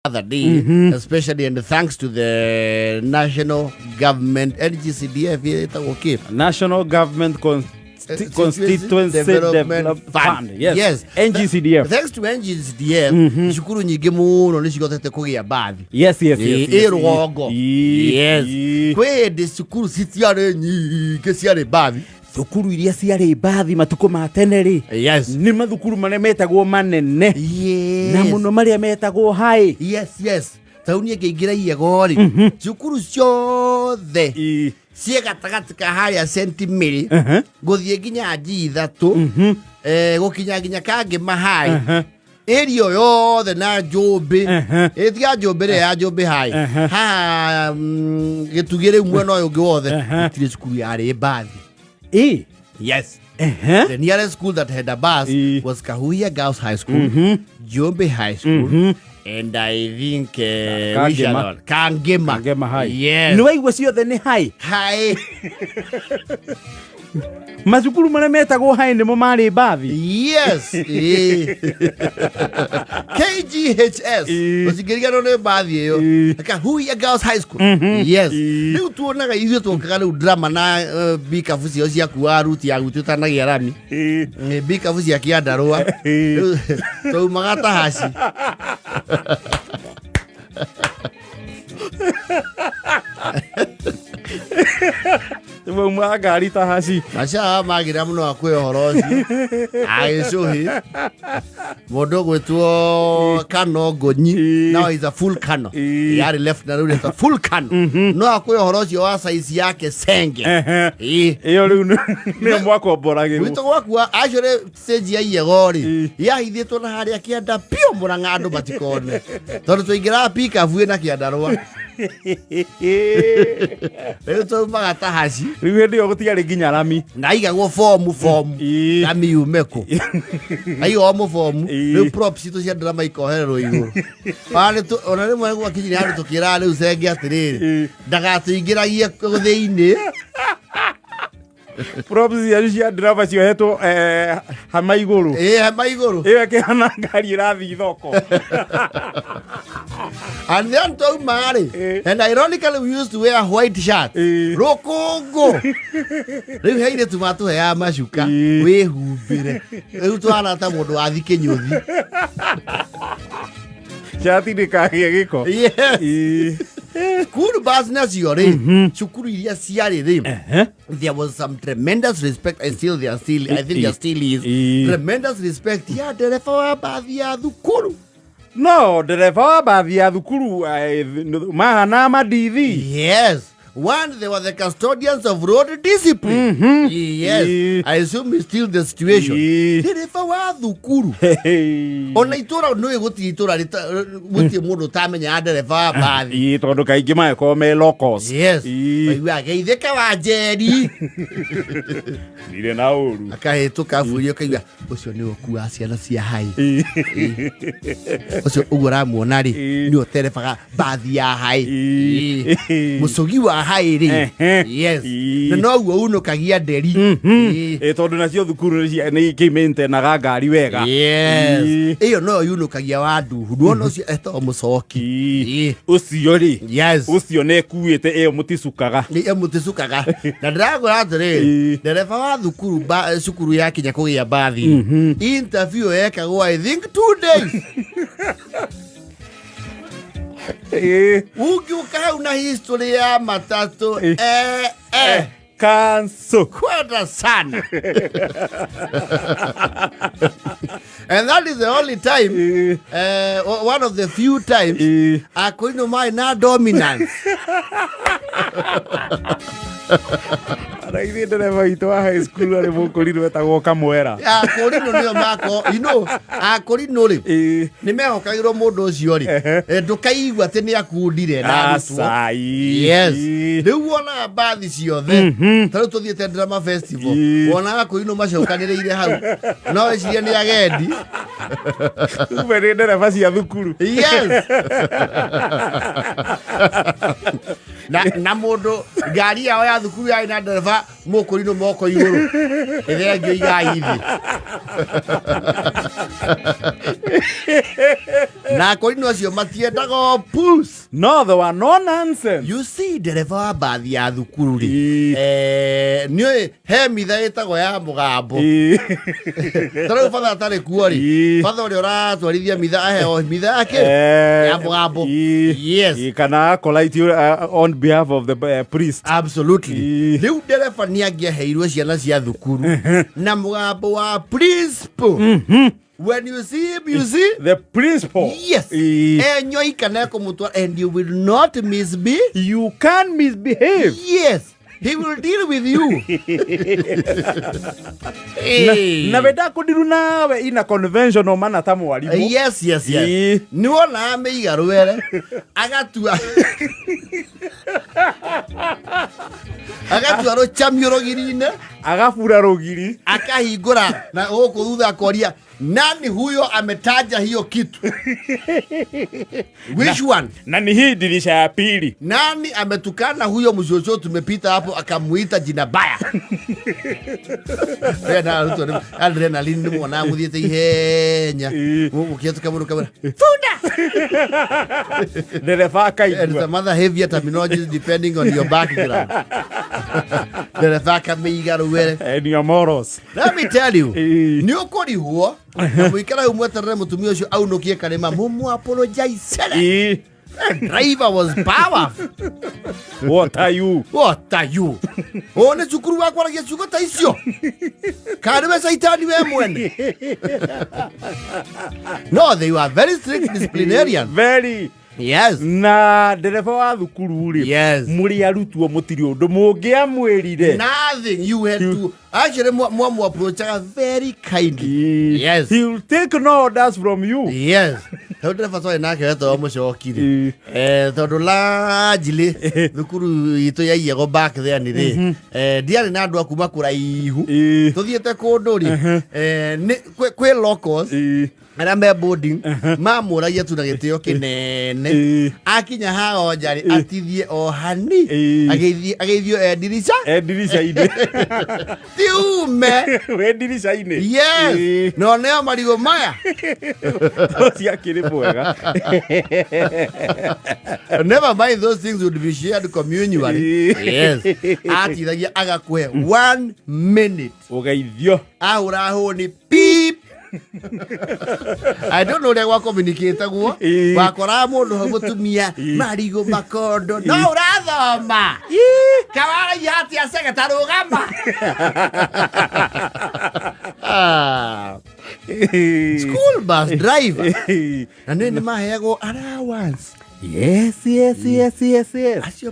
Other day, especially and thanks to the national government NGCDF ĩtagwo kĩ? National Government Constituency Development Development Fund. Fund. Yes. Yes. NGCDF. Thanks to NGCDF, cukuru nyingĩ mũno nĩ cihotete kũgĩa mbathi. Yes. Ĩ rũgongo. Yes. Yes. Kwĩ hĩndĩ cukuru citiarĩ nyingĩ ciarĩ mbathi. Thukuru iria ciarĩ mbathi matukũ ma tene rĩ, nĩ mathukuru marĩa metagwo manene Yes. na mũno marĩa metagwo high. Yes. Tauni ĩngĩingĩra Iyego rĩ, cukuru ciothe ciĩ gatagatĩ ka harĩa St Mary gũthiĩ nginya G ithatũ, gũkinya nginya Kangĩma High, ĩrio yothe na Njũmbĩ, ĩtiga Njũmbĩ rĩ ya Njũmbĩ High haha, gĩtugĩ rĩu mwena ũyũ ũngĩ wothe gũtirĩ cukuru yarĩ mbathi. Yes. The nearest school that had a bus was Kahuhia Girls High School, Njombe High School, and I think which Kangema. other one? Kangema. Kangema High. Yes. Nĩ waigua ciothe nĩ high. High. Macukuru marĩa metagwo high nĩmo marĩ mbathi. Yes. KGHS. Ũcingĩriganwo nĩ mbathi ĩyo. Kahuhia Girls High School. Yes. Rĩu tuonaga ithuĩ tuokaga rĩu drama na bikabu ciao ciakuaga ruti ya gwitũ ĩtanagĩa rami. Nĩ bikabu cia kĩandarũa. Rĩu twaumaga ta haci. Maumaga ngari ta haci. Macia magĩra mũno akwĩ ũhoro ũcio agĩcũhi mũndũ ũgwĩtwo Kano Ngonyi. Now is a full Kano. Yarĩ left na rĩu nĩ ta full Kano no akwĩ ũhoro ũcio wa size yake senge. Ĩyo rĩu nĩyo mwakomboragĩrwo. Gwitũ gwakua actually stage ya Iyego rĩ, yahithĩtwo na harĩa kĩanda piũ Mũrang'a andũ matikone tondũ twaingĩraga pikabu ĩna kĩandarũa. Rĩu twaumaga ta haci. Rĩu hĩndĩ ĩyo gũtiarĩ nginya rami. Na aigagwo fomu fomu. Rami yume kũ? Aigagwo mũbomu. Rĩu props citũ cia drama ikohererwo igũrũ. Ona rĩmwe gwakinyire handũ tũkĩraga rĩu cenge atĩrĩrĩ, ndagatũingĩragie thĩinĩ. Props cianyu cia drama ciohetwo hama igũrũ. Ĩ, hema igũrũ. Ĩyo ĩkĩhana ngari ĩrathiĩ thoko. And then twauma rĩ, and ironically we used to wear white shirt. Rũkũngũ rĩu he airĩtu matũheaga macuka wĩhumbĩre, rĩu twana ta mũndũ wathi kĩnyũthi. Cati ndĩkagĩe gĩko. Yes. School bus nacio rĩ, cukuru iria ciarĩ rĩ, there was some tremendous respect, and still there still, I think there still is tremendous respect ya ndereba wa mbathi ya thukuru. No ndereba wa mbathi ya thukuru mahana mandithi. Yes, one, they were the custodians of road discipline. Yes. I assume it's still the situation. Ndereba wa thukuru ona itũra nĩ gũtirĩ itũra gũtirĩ mũndũ ũtamenyaga ndereba wa mbathi. Tondũ kaingĩ magĩkorwo me locals. Yes. Maiguaga geithĩka wa Njeri. Ndirĩ na ũru. Akahĩtũka bũrũri ũkaigua ũcio nĩwe ũkuaga ciana cia hai. Ũcio ũguo ũramuona rĩ, nĩwe ũterebaga mbathi ya hai. Mũcũgi wa hai rĩ. Yes. Na noguo unũkagia nderi. Tondũ nacio thukuru nĩ ikĩmaintainaga ngari wega. Yes. Ĩyo noyo yunũkagia wa nduhu nĩwona ũcio etagwo mũcoki. Ũcio rĩ, ũcio nĩ ĩkuĩte ĩyo mũticukaga. Nĩ mũticukaga na ndĩrakwĩra atĩrĩrĩ, ndereba wa thukuru cukuru yakinya kũgĩa mbathi, interview yekagwo I think 2 days. Ũngĩũka hau na history ya matatũ, eh, Cancel. Kwenda sana. And that is the only time, one of the few times akũrinũ marĩ na dominance. Na ithuĩ ndereba witũ wa high school arĩ mũkũrinũ etagwo Kamwera. Akũrinũ nĩo mako akũrinũ rĩ, nĩ mehokagĩrwo mũndũ ũcio rĩ, ndũkaigua atĩ nĩ akundire na arutwo. Acai. Yes, rĩu wonaga mbathi ciothe ta rĩu tũthiĩte drama festival, wonaga kũinũ macokanĩrĩire hau no wecirie nĩ agendi. Kumbe nĩ ndereba cia thukuru. Yes, na mũndũ ngari yao ya thukuru yarĩ na ndereba. Mũkũrinũ moko igũrũ ĩthengio igai thĩ na akũrinũ acio matiendaga o puss. No, there were no nonsense. You see, ndereba wa mbathi ya thukuru rĩ, Ii. nĩũĩ he mitha ĩtagwo ya mũgambo. Ta rĩu batha atarĩ kuo rĩ, batha ũrĩa ũratwarithia mitha aheo mitha yake ya mũgambo. Yes. Kana acolyte on behalf of the priest. Absolutely. Rĩu ndereba nĩ angĩaheirwo ciana cia thukuru na mũgambo wa principal. When you see him, you see the principal. Yes. Enyoika na ekũmũtwara, and you will not misbehave. You can misbehave. Yes, he will deal with you. Na wenda kũndiru nawe ina conventional mana ta mwarimũ. Yes. Nĩ wonaga mĩiga rwere agatua rũcamio rũgiri-inĩ, agabura rũgiri, akahingũra na gũkũ thutha akoria, "Nani huyo ametaja hiyo kitu? Which one?" Na ni hii dirisha ya pili. "Nani ametukana huyo mshosho tumepita hapo akamuita jina baya?" Rena arutwo nĩ adrenaline nĩ mwonaga mũthiĩte ihenya mũkĩhetũka mũndũ kamwĩra, "Funda!" Ndereba And akaigua. some other heavier terminologies depending on your background. Ndereba akamĩiga rwere. And your morals. Let me tell you, nĩ ũkũrihwo na mũikara hau mweterere mũtumia ũcio aunũkie karĩma mũmũ apologize. Driver was powerful. What are you? What are you? Ũũ nĩ cukuru wa kwaragia ciugo ta icio? Kana nĩwe caitani we mwene? No, they were very strict disciplinarian. Very. Yes. Na ndereba wa thukuru rĩ, mũrĩ arutwo mũtirĩ ũndũ mũngĩamwĩrire. Nothing. You had to actually mwamu approachaga very kindly. Yes. He will take no orders from you. Yes. Tondũ ndereba twarĩ nake wetagwo Mũcoki rĩ, tondũ largely thukuru itũ ya Iyego back then rĩ, ndiarĩ na andũ a kuma kũraihu tũthiĩte kũndũ rĩ, kwĩ locals arĩa me boarding mamũragia tu na gĩtĩo kĩnene. Akinya haha onja rĩ, atithie o hani, ageithio e ndirica. E ndirica-inĩ. Tiume. Wĩ ndirica-inĩ. Yes. No neo marigũ maya. Ũcio akĩrĩ mwega. Never mind, those things would be shared communally. Yes, atithagia agakũhe one minute. Ũgeithio. Ahũra hũni pip. I don't know ũrĩa gwa communicate guo. Wakoraga mũndũ ho mũtumia marigũ makondo no ũrathoma kawaragia atĩa cege ta rũgama. Ah. School bus driver na nĩ maheagwo allowance. Yes. Acio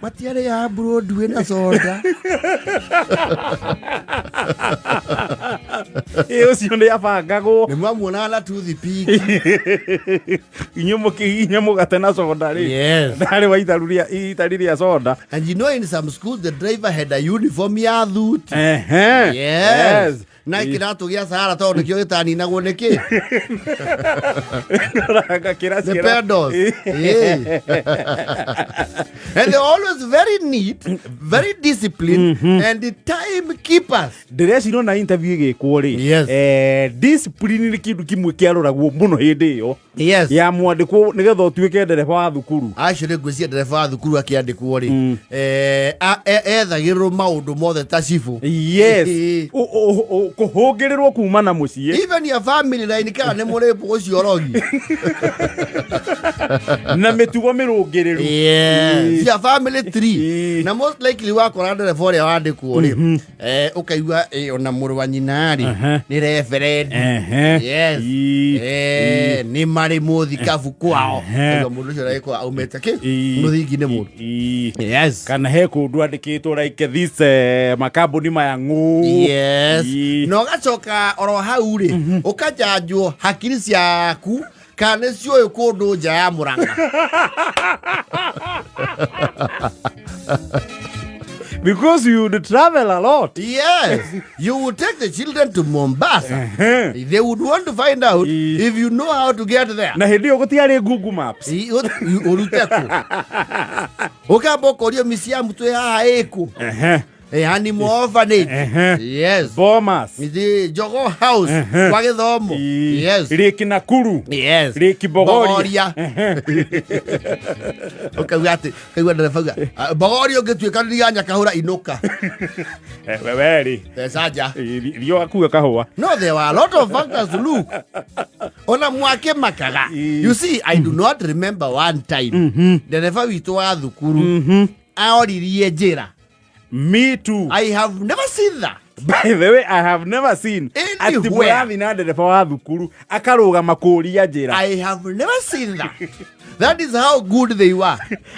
matiarĩaga Broadway na soda. Ĩ, ũcio nĩ abangagwo. Nĩ mwamuonaga na toothpick. Inyuĩ mũkĩhihinya mũgate na soda rĩ, ndarĩ wa itharu rĩa itari rĩa soda. And you know, in some schools the driver had a uniform ya thuti. Yes. Na kĩratũ gĩa Sahara tondũ nĩkĩo gĩtaninagwo nĩkĩ. Ranga kĩra The pedals. Yeah. And they're always very neat, very disciplined, and the timekeepers. Ndĩrecirwo na interview ĩgĩkwo rĩ, discipline nĩ kĩndũ kĩmwe kĩaroragwo mũno hĩndĩ ĩyo ya mwandĩkwo nĩgetha ũtuĩke ndereba wa thukuru. Actually, ngwĩciria ndereba wa thukuru akĩandĩkwo rĩ, ethagĩrwo maũndũ mothe ta cibũ. Yes. Kũhũngĩrĩrwo kuma na mũciĩ. Even your family line kana nĩ mũrĩ ũcio rogi. Na mĩtugo mĩrũngĩrĩru. Yes. Your family tree. Na most likely wakora ndereba ũrĩa wandĩkwo rĩ, ũkaigua ona mũrũ wa nyina rĩ nĩ reverend. Yes. Nĩ marĩ mũthikabu kwao. Ũguo mũndũ ũcio aragĩkorwo aumĩte kĩ mũthingi-inĩ mũndũ. Yes. Kana he kũndũ andĩkĩtwo like this, makambuni maya ng'ũ. Yes. Na ũgacoka oro hau rĩ, ũkajanjwo hakiri ciaku kana nĩ ciũĩ kũndũ nja ya Mũrang'a. Because you would travel a lot. Yes. You would take the children to Mombasa. They would want to find out if you know how to get there. Na hĩndĩ ĩyo gũtiarĩ Google Maps. Ũrute kũ? Ũkamba ũkorio miciamu twĩ haha ĩkũ? Animal orphanage. Yes. Bomas. The Jogoo House kwa Gĩthomo. Yes. Lake Nakuru. Yes. Lake Bogoria. Bogoria. Ũkauga atĩ, ũkaigua ndereba auga, "Ah, Bogoria ũngĩtuĩkanĩria Nyakahũra inũka." Wewe rĩ. Mbeca nja. Rio akue kahũa. No, there were a lot of factors to look. Ona mwake makaga. You see, I do not remember one time. Ndereba witũ wa thukuru aoririe njĩra. Me too. I have never seen that. By the way, I have never seen Anywhere. atĩ mũrathi na ndereba wa thukuru akarũgama kũria njĩra. I have never seen that. That is how good they were.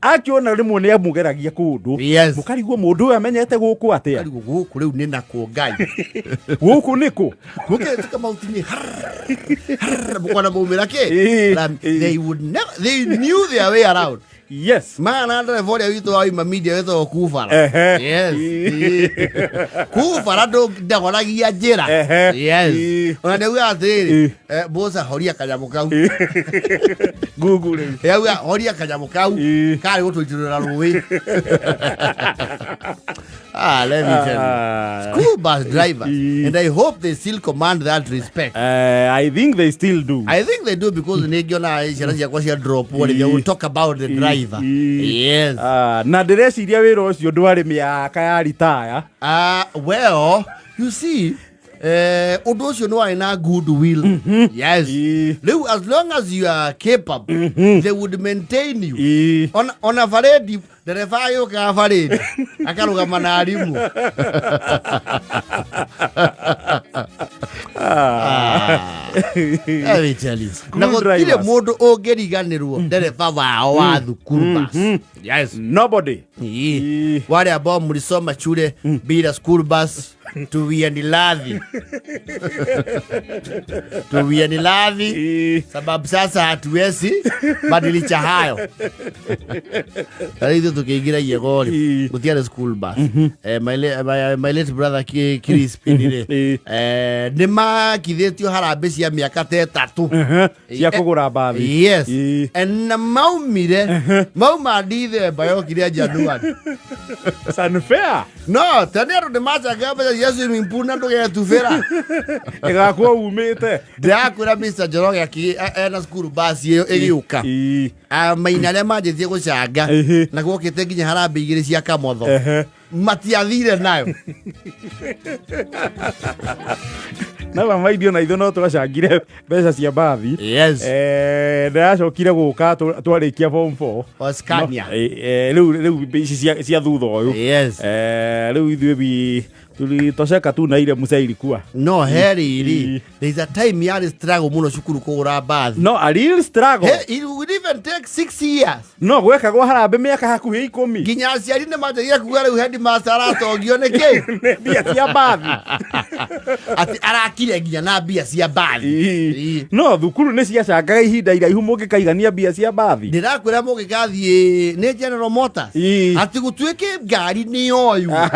Akiona rĩmwe nĩ amũgeragia kũndũ. Yes. Mũkarigwo mũndũ ũyũ amenyete gũkũ atĩa? Karigwo gũkũ rĩu nĩ nakwo Ngai. Gũkũ nĩkũ? Mũkĩhĩtũka mauti-inĩ mũkona maumĩra kĩ? They would never, they knew their way around. Yes. Mana ndereba ũrĩa witũ wa Ima Media wĩtagwo Kubara. Yes. Kubara ndagoragia njĩra. Yes. Ona nĩaugaga atĩrĩrĩ, bosa horia kanyamũ kau. Google rĩu. Yauga horia kanyamũ kau karĩ gũtũitĩrĩra rũĩ. Ah, let me tell you. School bus drivers, and I hope they still command that respect. I think they still do. I think they do because nĩ ngĩona ciana ciakwa cia drop they will talk about the driver. Yes. Na ndĩreciria wĩra ũcio ndwarĩ mĩaka ya ritaya. Well, you see, ũndũ ũcio nĩ warĩ na goodwill. Yes. Rĩu as long as you are capable, they would maintain you. Ona baredi, ndereba agĩũkaga baredi akarũgama na arimũ. Let me tell you. Na gũtirĩ drivers. mũndũ ũngĩriganĩrwo ndereba wao wa thukuru bus. Yes. Nobody. Wale ambao mlisoma shule bila school bus, tuwieni radhi. Tuwieni radhi sababu sasa hatuwezi badilisha hayo. Na ithuĩ tũkĩingĩra Iyego rĩ, gũtiarĩ school bus. My late brother Crispin rĩ, nĩ makithĩtio harambĩ cia mĩaka ta ĩtatũ Cia kũgũra mbathi. Yes. Na maumire mauma Dithemba yokire January. It's unfair. No, ta nĩ andũ nĩ macanga mbeca cia swimming pool na ndũgetubĩra. Ĩgakorwo umĩte. Ndĩrakwĩra Mr. Njoroge ena school bus ĩyo ĩgĩũka. Maina arĩa manjĩtie gũcanga na gwokĩte nginya harambĩ igĩrĩ cia kamotho. Matiathire nayo. Na mama idio na ithuĩ no twacangire mbeca cia mbathi. Yes. Ndĩracokire gũka twarĩkia form 4. O Scania. Rĩu ici cia thutha ũyũ. Yes. Rĩu ithuĩ tulitosheka tu na ile musa ilikuwa. No, heri ri. There is a time yarĩ struggle mũno cukuru kũgũra mbathi. No, a real struggle. Hey, it would even take 6 years. No, gwekagwo harambĩ mĩaka hakuhĩ 10. Nginya aciari nĩ manjagia kuga rĩu headmaster aratongio nĩ kĩ? Nĩ mbia cia mbathi. Atĩ arakire nginya na mbia cia mbathi. No, thukuru nĩ ciacangaga ihinda iraihu mũngĩkaigania mbia cia mbathi. Ndĩrakwĩra mũngĩgathiĩ nĩ General Motors. Atĩ gũtuĩke ngari nĩ yoywo.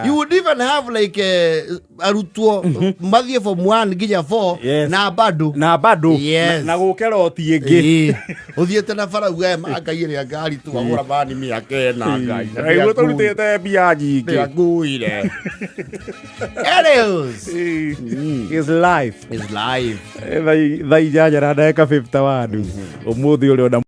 You would even have like arutwo mathiĩ form 1 nginya 4 Yes. na bado. Na bado. Yes. Na gũke roti ĩngĩ. Ũthiĩte na bara ugae Ngai ĩrĩa ngari twagũra mani mĩaka ĩna Ngai. Ngai tũrutĩte mbia nyingĩ. Ndĩakuire. Anyways. It's life. It's life. Thaa 8 na ndagĩka 51. Ũmũthĩ ũrĩ ona